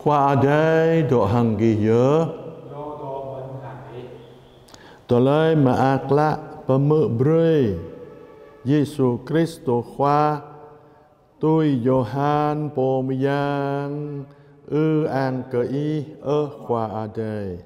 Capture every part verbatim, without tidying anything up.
Khua Adai dŏ hăng gih yơh. Tơlơi Mơak Klă pơhmư̆ brơi Yêsu Kristô Khua tui Yôhan pô mơyang. Ư-ang kơ Ih, ơ Khua Adai.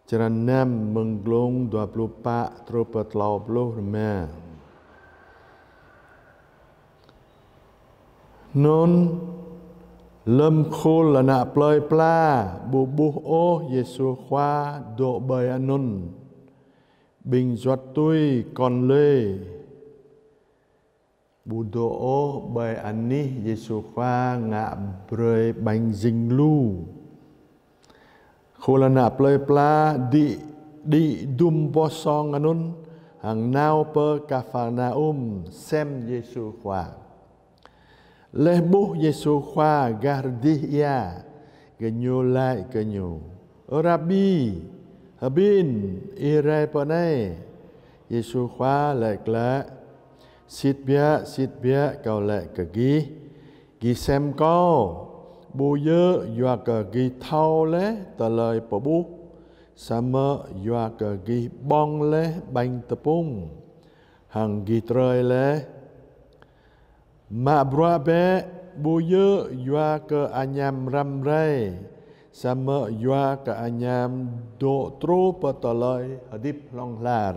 Črăn năm, mơ̆ng glông dua pluh pă truh pơ klâo pluh rơma. Hnŭn, lơ̆m khul ană plơi pla ƀu ƀuh ôh Yêsu Khua dŏ ƀơi anŭn, ƀing juăt tui kŏn lê ƀu dŏ ôh ƀơi anih Yêsu Khua ngă brơi ƀañ jing lu. Khul ană plơi pla đĭ, đĭ dŭm boh song anŭn hăng nao pơ Kapharnaum sem Yêsu Khua. Laih ƀuh Yêsu Khua gah rơdih ia, gơñu laĭ kơ Ñu: Ơ Rabbi, hơbĭn Ih rai pơ anai? Yêsu Khua laĭ glaĭ: Sĭt biă, sĭt biă, Kâo laĭ kơ gih, gih sem Kâo, ƀu djơ̆ yua kơ gih thâo laih tơlơi pơƀuh, samơ̆ yua kơ gih ƀơ̆ng laih ƀañ tơpŭng, hăng gih trơi laih. Mă bruă bĕ, ƀu djơ̆ yua kơ añăm răm rai, samơ̆ yua kơ añăm dŏ truh pơ tơlơi hơdip hlŏng lar,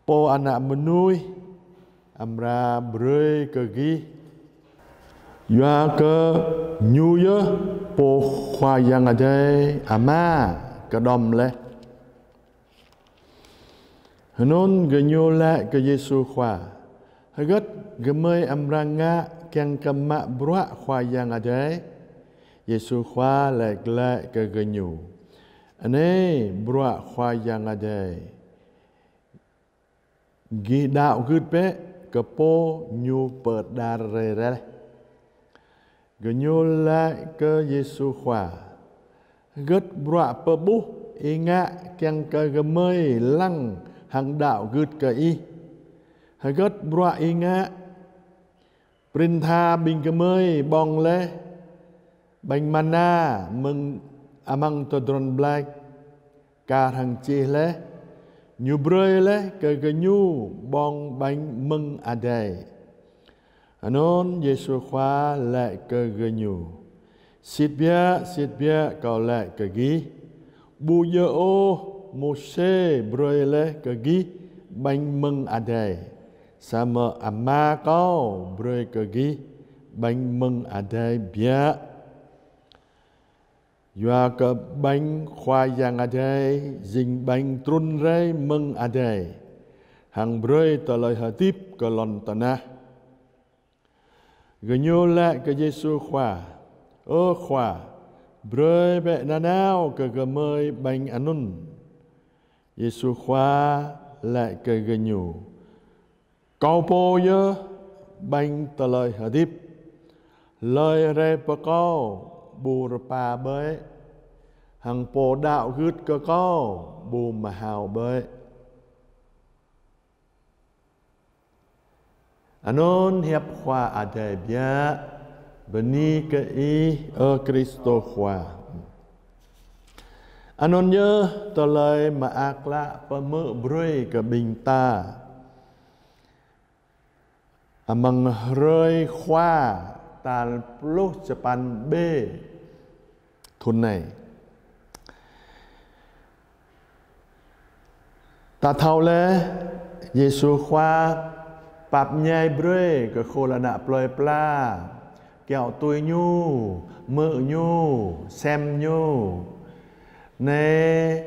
pô Ană Mơnuih amra brơi kơ gih. Yua kơ Ñu yơh pô Khua Yang Adai Ama kơđŏm laih. Hnŭn gơñu laĭ kơ Yêsu Khua: Hơgĕt gơmơi amra ngă kiăng kơ mă bruă Khua Yang Adai? Yêsu Khua laĭ glaĭ kơ gơñu: Anai bruă Khua Yang Adai: gih đăo gưt bĕ kơ Pô Ñu pơđar rai laih. Gơñu laĭ kơ Yêsu Khua: Hơgĕt bruă pơƀuh Ih ngă kiăng kơ gơmơi lăng hăng đăo gưt kơ Ih? Hơgĕt bruă Ih ngă? Prin tha ƀing gơmơi ƀơ̆ng laih ƀañ mana mơ̆ng amăng tơdron blač, kar hăng čih laih: Ñu brơi laih kơ gơñu ƀơ̆ng ƀañ mơ̆ng adai. Anŭn Yêsu Khua laĭ kơ gơñu: Sĭt biă, sĭt biă, Kâo laĭ kơ gih, ƀu djơ̆ ôh Môsê brơi laih kơ gih ƀañ mơ̆ng adai, samơ̆ Ama Kâo brơi kơ gih ƀañ mơ̆ng adai biă. Yua kơ ƀañ Khua Yang Adai jing ƀañ trŭn rai mơ̆ng adai, hăng brơi tơlơi hơdip kơ lŏn tơnah. Gơñu laĭ kơ Yêsu Khua: Ơ Khua, brơi bĕ nanao kơ gơmơi ƀañ anŭn. Yêsu Khua laĭ kơ gơñu: Kâo pô yơh ƀañ tơlơi hơdip. Hlơi rai pơ Kâo ƀu rơpa ƀơi, hăng pô đăo gưt kơ Kâo ƀu mơhao ƀơi. Anŭn hiăp Khua Adai biă. Bơni kơ Ih, ơ Kristô Khua. Anŭn yơh tơlơi mơak klă pơhmư̆ brơi kơ ƀing ta amăng hrơi Khua tal pluh čơpăn B thŭn anai. Ta thâo laih, Yêsu Khua pap ñai brơi kơ khul ană plơi pla kiaŏ tui Ñu, hmư̆ Ñu, sem Ñu. Anai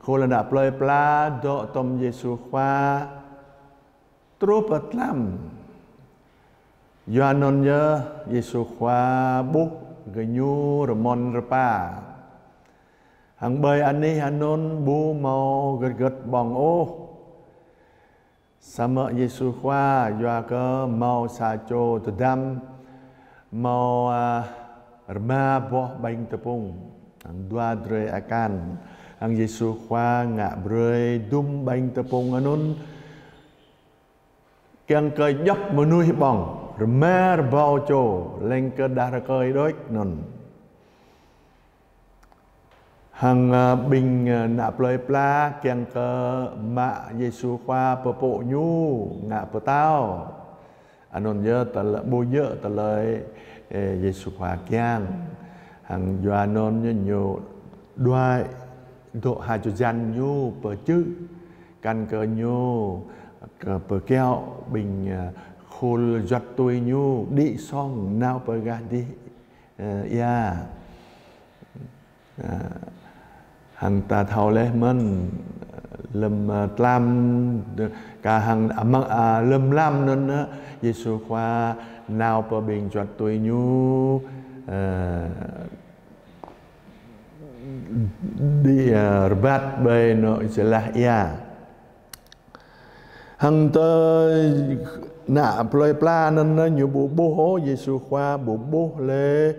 khul ană plơi pla dŏ tom Yêsu Khua truh pơ tlam. Yua anŭn yơh Yêsu Khua ƀuh gơñu rơmon rơpa. Hăng ƀơi anih anŭn ƀu hmâo hơgĕt hơgĕt ƀơ̆ng ôh. Samơ̆ Yêsu Khua yua kơ hmâo sa čô tơdăm hmâo, a, rơma boh ƀañ tơpŭng hăng dua drơi akan. Hăng Yêsu Khua ngă brơi dŭm ƀañ tơpŭng anŭn kiăng kơ djŏp mơnuih ƀơ̆ng. rơma rơbâo čô, leng kơ đah rơkơi đôč anŭn. Hăng, ơ, ƀing, ơ, ană plơi pla kiăng kơ mă Yêsu Khua pơpŭ ñu ngă pơtao. Anŭn yơh tơl-, ƀu djơ̆ tơlơi, ơ, Yêsu Khua kiăng. Hăng yua anŭn ñu, ñu đuaĭ dŏ ha čô jăn ñu pơčư̆, kăn kơ ñu kơ pơkiaŏ ƀing, ơ, khul juăt tui ñu đĭ song nao pơ gah dih, ơ, ia. Ơ, hăng ta thâo laih mơ̆n, lơ̆m, ơ, tlam, kah hăng amăng, ơ, lơ̆m tlam anŭn, ơ, Yêsu Khua nao pơ ƀing juăt tui ñu, ơ, đĭ, ơ, rơbat ƀơi anŏ jơlah ia. Hăng tơ ană plơi pla anŭn, ơ, ñu ƀu ƀuh ôh Yêsu Khua, ƀu ƀuh lĕ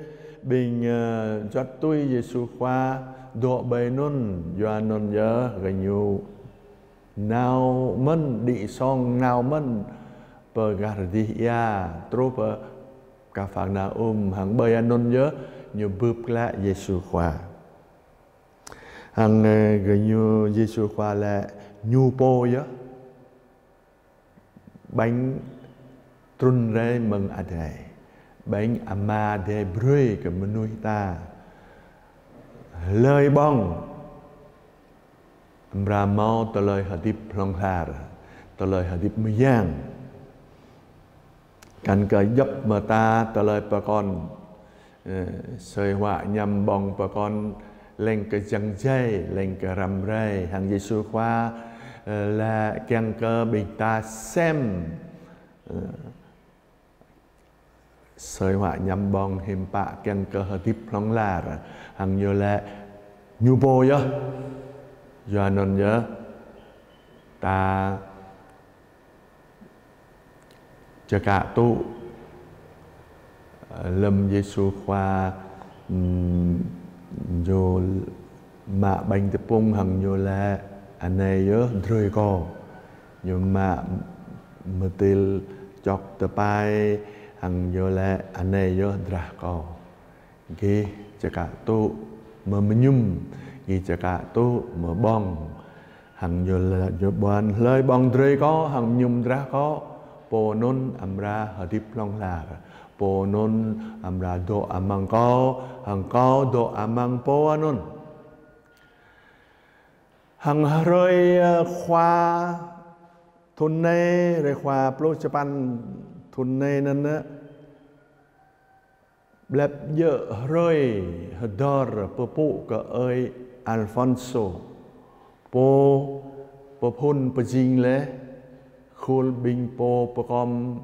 ƀing, ơ, juăt tui Yêsu Khua dŏ ƀơi anŭn, yua anŭn yơh gơñu nao mơ̆n, đĭ song nao mơ̆n pơ gah dih ia, truh pơ Kapharnaum, hăng ƀơi anŭn yơh ñu bưp glaĭ Yêsu Khua. Hăng, ơ, gơñu Yêsu Khua laĭ ñu pô yơh ƀañ trŭn rai mơ̆ng adai, ƀañ Ama Adai brơi kơ mơnuih ta. Hlơi ƀơ̆ng amra hmâo tơlơi hơdip hlŏng lar, tơlơi hơdip mơyang. Kăn kơ djŏp mơta tơlơi pơkŏn, ơ, sơi huă añăm ƀơ̆ng pơkŏn leng kơ jăng jai, leng kơ răm rai. Hăng Yêsu Khua, ơ, laĭ kiăng kơ ƀing ta sem, ơ, sơi huă añăm ƀơ̆ng hiư̆m pă kiăng kơ hơdip hlŏng lar. Hăng ñu laĭ ñu pô yơh. Yua anŭn yơh ta čơkă tŭ, ơ, lơ̆m Yêsu Khua, ưm, ñu mă ƀañ tơpŭng hăng ñu laĭ: "Anai yơh drơi kâo." Ñu mă mơtil čŏk tơpai hăng ñu laĭ: "Anai yơh drah kâo." Gih čơkă tŭ mơ̆ mơñum, gih čơkă tŭ mơ̆ ƀơ̆ng. Hăng ñu laĭ, ñu ƀuăn: "Hlơi ƀơ̆ng drơi kâo hăng mơñum drah kâo, pô anŭn amra hơdip hlŏng lar. Pô anŭn amra dŏ amăng kâo, hăng kâo dŏ amăng pô anŭn." Hăng hrơi, ơ, Khua thŭn anai, hrơi Khua pluh čơpăn thŭn anai anŭn, ơ, blep djơ̆ hrơi hơdơr pơpŭ kơ ơi Alphonso, pô pơphŭn pơjing laih khul ƀing pô pơkom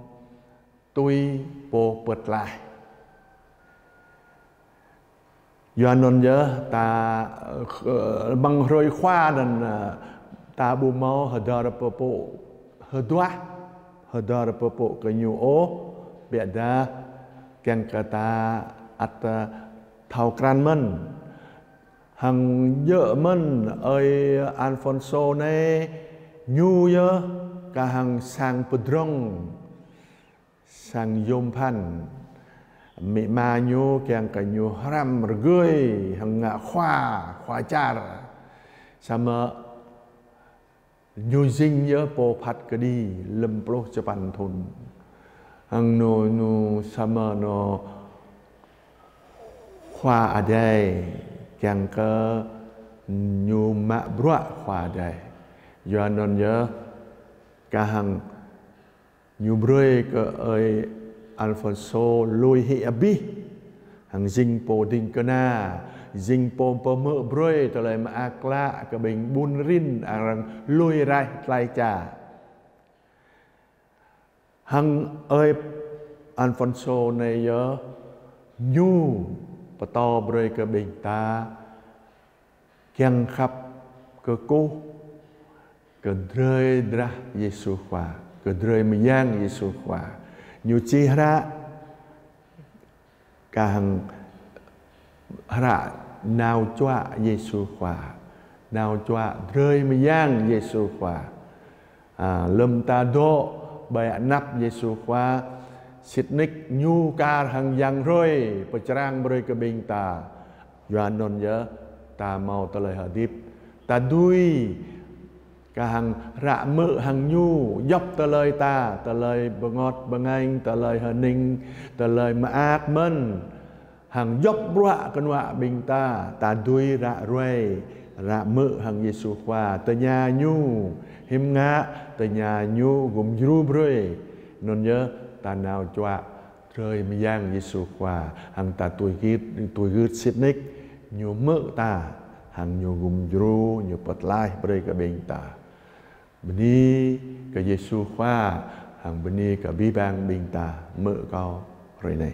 tui pô pơtlaih. Yua anŭn yơh ta, ơ, amăng hrơi Khua anŭn, ơ, ta ƀu hmâo hơdơr pơpŭ hơduah, hơdơr pơpŭ kơ ñu ôh, biă dah kiăng kơ ta ăt, ơ, thâo krăn mơ̆n. Hăng djơ̆ mơ̆n ơi Alphonso anai, ñu yơh kah hăng sang pơdrŏng, sang yôm phăn. Amĭ ama ñu kiăng kơ ñu hrăm rơgơi hăng ngă khua, khua čar. Samơ̆ ñu jing yơh pô phat kơđi lơ̆m pluh čơpăn thŭn. Hăng ñu, ñu samơ̆ ñu Khua Adai kiăng kơ ñu mă bruă Khua Adai. Yua anŭn yơh kah hăng ñu brơi kơ ơi Alphonso lui hĭ abih, hăng jing pô ding kơna, jing pô pơhmư̆ brơi tơlơi mơak klă kơ ƀing ƀun rin arăng lui raih tơlơi ča. Hăng ơi Alphonso anai yơh ñu pơtô brơi kơ ƀing ta kiăng khăp kơkuh kơ drơi drah Yêsu Khua, kơ drơi mơyang Yêsu Khua. Ñu čih hră kah hăng hră nao čuă Yêsu Khua, nao čuă drơi mơyang Yêsu Khua. A, lơ̆m ta dŏ ƀơi anăp Yêsu Khua, Sĭt nik ñu kar hăng yang hrơi pơčrang brơi kơ ƀing ta. Yua anŭn yơh ta hmâo tơlơi hơdip. Ta dưi kah hăng ră hmư̆ hăng ñu, djŏp tơlơi ta, tơlơi bơngot bơngañ, tơlơi hơning, tơlơi mơak mơ̆n. Hăng djŏp bruă kơnuă ƀing ta, ta dưi ră ruai, ră hmư̆ hăng Yêsu Khua, tơña ñu hiam ngă, tơña ñu gum djru brơi. Anŭn yơh ta nao čuă drơi mơyang Yêsu Khua, hăng ta tui gưt, tui gưt sĭt nik, ñu hmư̆ ta, hăng ñu gum djru, ñu pơtlaih brơi kơ ƀing ta. Bơni kơ Yêsu Khua, hăng bơni kơ abih bang ƀing ta hmư̆ kâo hrơi anai.